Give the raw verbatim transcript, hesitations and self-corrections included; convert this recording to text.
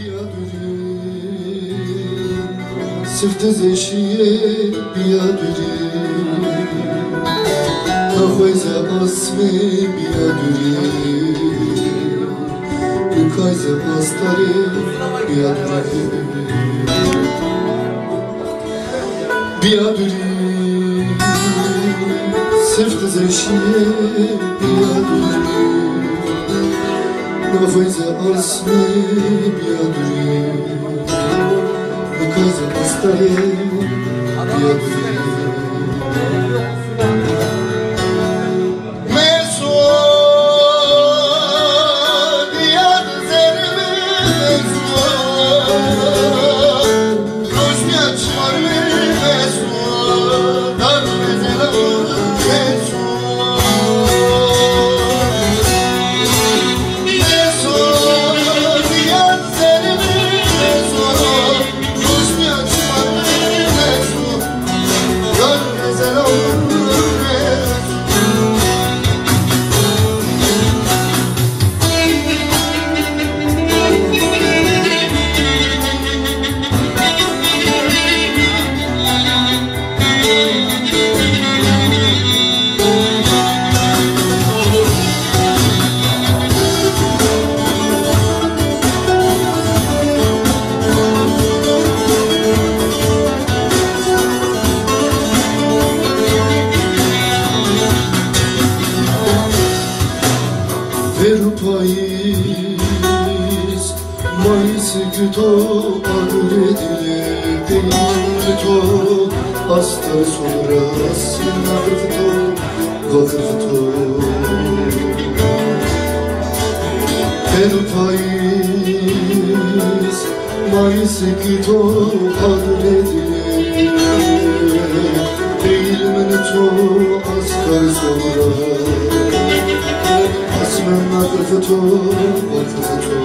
Bîya durî, sifte zeşîye bîya durî. Naxweyze asmê bîya durî. Lukayze astarê bîya durî. Bîya durî, sifte zeşîye bîya durî. Naxweyze asmê bîya durî. Lukayze astarê bîya durî. Vêr û payîz, mayîs ki to, agirê dilê, peynî to, astar sonra, sîna to, vakir to. Vêr û payîz, mayîs ki to, agirê dilê, peyl min to, astar sonra, asmen naqif to, vakir to.